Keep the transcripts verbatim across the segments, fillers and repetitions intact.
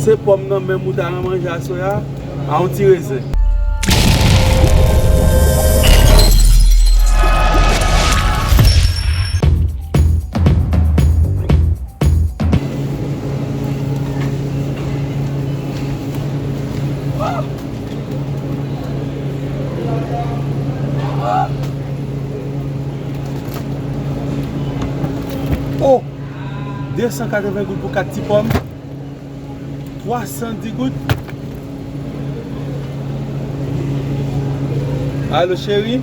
Se pòm nan menm ou ta nan manje aswè a, a yon ti rezen. Oh! De san katreven goud pou kat ti pòm. Twa san dis goud. Alo, cheri.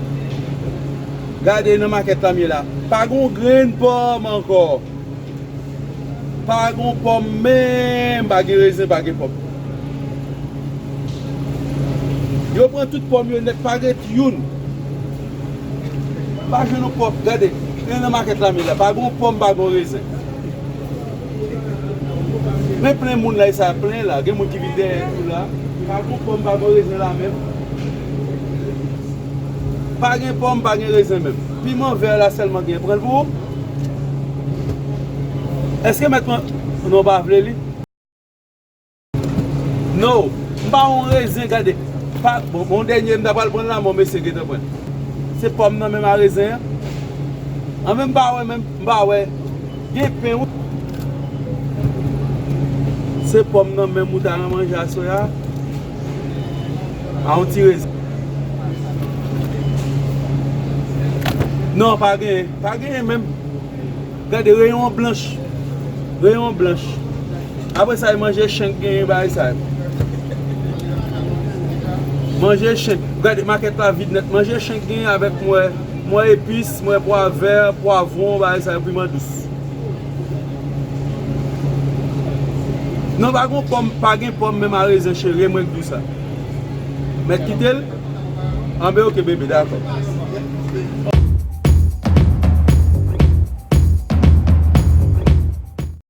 Gade nan makèt la m ye la. Pa gon grenn pòm ankò. Pa gon pòm menm. Pa gen rezen, pa gen pòm. Yo pran tout pòm yo nèt, pa ret youn. Pa jwenn yon pòm, gade. Men nan makèt la m ye la. Pa gon pòm, pa gon rezen. Men plen moun la, e sa plen la. Gen moun ki vin dèyè tou la. Pa gon pòm, pa gon rezen la menm. Pa gen pòm, pa gen rezen menm. Piman vè la sèlman gen. Pran l pou ou. Èske mèt pran? Non, pa vle li. No, m pa yon rezen, gade. Pa, bon, bon, dènye, m ta pral pran l la, men mesye gentan pran l. Se pòm nan menm a rezen an. An menm m pa wè menm, m pa wè. Gen pen, wi. Se pòm nan menm ou ta nan manje aswè a. A yon ti rezen. Non, pa genyen. Pa genyen menm. Gade, reyon an blanch. Reyon an blanch. Apre sa, e manje chen k genyen bagay sa yo. Manje chen. Gade, makèt la vid nèt. Manje chen k genyen avèk mwen, mwen epis, mwen pwa vè, pwavwon, bagay sa yo, piman dous. Non, pa gon pòm, pa gen pòm menm a rezen cheri, e mwen k di w sa. Mèt kite l? Anben, oke, bebe, dakò.